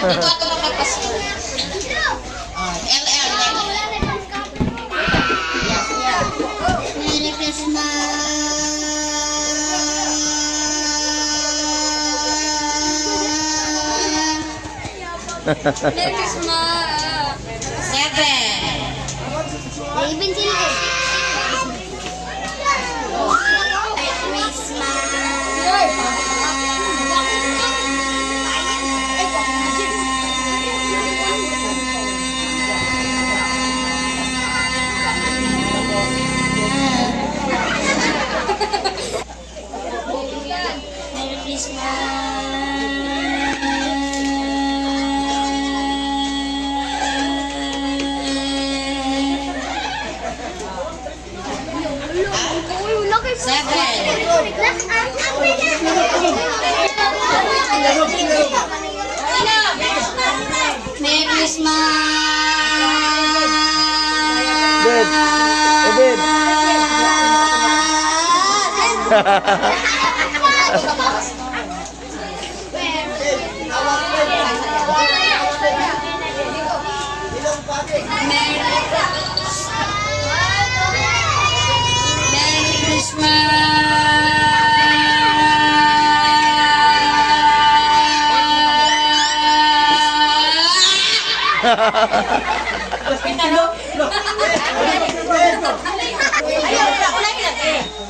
Dito ato mga pastor. Oh, LL. Yes. Merry Christmas. Merry Christmas! Seven. Raven sila eh. Christmas! Merry Christmas! Seven. Merry Christmas! Bed. Eh, bed. Merry Christmas!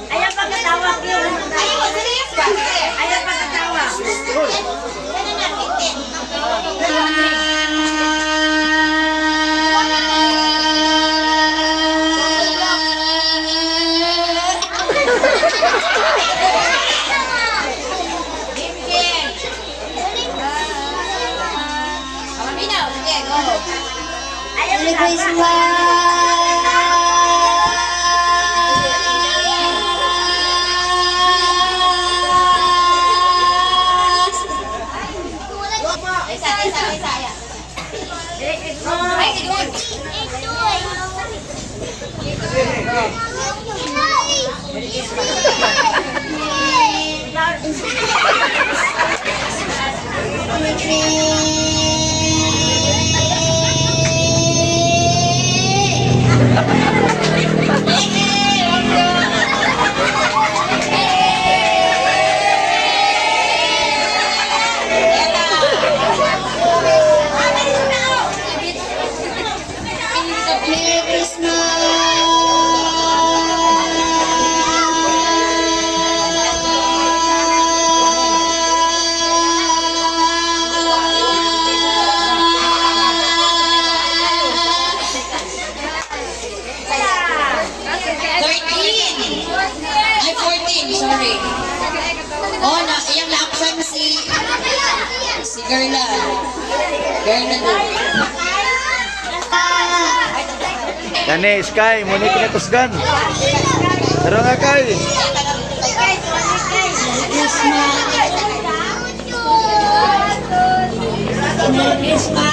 Ayaw pagkatawag yun. Ayaw, serious ba? Ayaw pagkatawag. Minaw, sige, go. Ayaw Merry Christmas! Isa, isa, isa, isa. Ay, sige, go. Merry Christmas! 13. Ay, 14, sorry. Oh, na, iyang na-absent si Gerla. Gerla din. Gani, Sky, muna kinakusgan. Tara nga, Kay. Merry Christmas!